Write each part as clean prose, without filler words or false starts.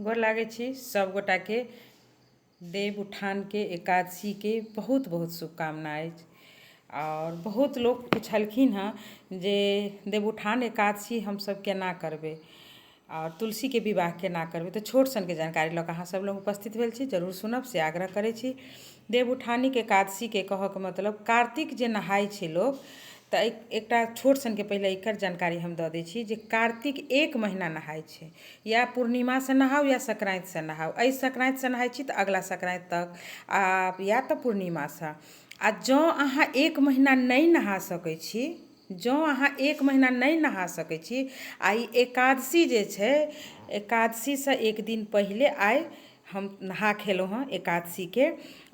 गोर लागै छी सभगोटाके। देव उठानके एकादशीके बहुत बहुत शुभकामना अछि। आओर बहुत लोक पुछलखिन हँ जे देवउठान एकादशी हमसभ केना करबै आओर तुलसीके विवाह केना करबै, तऽ छोट सनके जानकारी लऽ कऽ अहाँ सभ लग उपस्थित भेल छी, जरूर सुनब से आग्रह करै छी। देवउठानीके एकादशीके कहऽके मतलब कार्तिक जे नहाइ छै लोक, तऽ एकटा छोट सनके पहिले एकर जानकारी हम दऽ दै छी जे कार्तिक एक महीना नहाइ छै, या पूर्णिमासँ नहाउ या संक्रान्तिसँ नहाउ। एहि संक्रान्तिसँ नहाइ छी तऽ अगिला संक्रान्ति तक, आ या तऽ पूर्णिमासँ। आ जँ अहाँ एक महीना नहि नहा सकै छी, जँ अहाँ एक महीना नहि नहा सकै छी, आ ई एकादशी जे छै, एकादशीसँ एक दिन पहिले आइ हम नहा खेलहुँ हँ एकादशीके,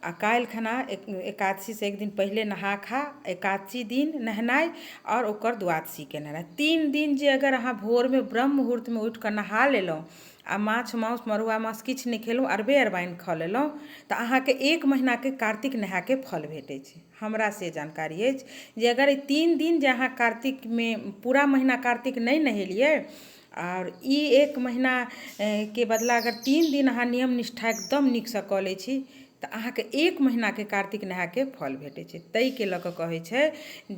आ काल्हि खना एकादशीसँ एक दिन पहिले नहा खा एकादशी दिन नहेनाइ आओर ओकर द्वादशीके नहेनाइ, 3 दिन जे अगर अहाँ भोरमे ब्रह्म मुहूर्तमे उठि कऽ नहा लेलहुँ आ माछ मासु मड़ुआ माछ किछु नहि खेलहुँ, अरबे अरबाइन खा लेलहुँ, तऽ अहाँके एक महीनाके कार्तिक नहायके फल भेटै छै। हमरा से जानकारी अछि जे अगर ई 3 दिन जे अहाँ कार्तिकमे पूरा महीना कार्तिक नहि नहेलियै, आओर ई एक महीनाके बदला अगर 3 दिन अहाँ नियम निष्ठा एकदम नीकसँ कऽ लै छी, तऽ अहाँके एक महीनाके कार्तिक नहायके फल भेटै छै। ताहिके लऽ कऽ कहै छै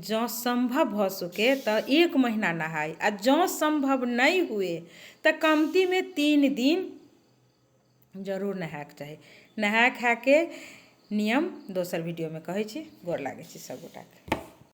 जँ सम्भव भऽ सकै तऽ एक महीना नहाइ, आ जँ सम्भव नहि हुए तऽ कमतीमे 3 दिन जरूर नहायके चाही। नहाय खायके नियम दोसर वीडियोमे कहै छी। गोर लागै छी सभगोटाके।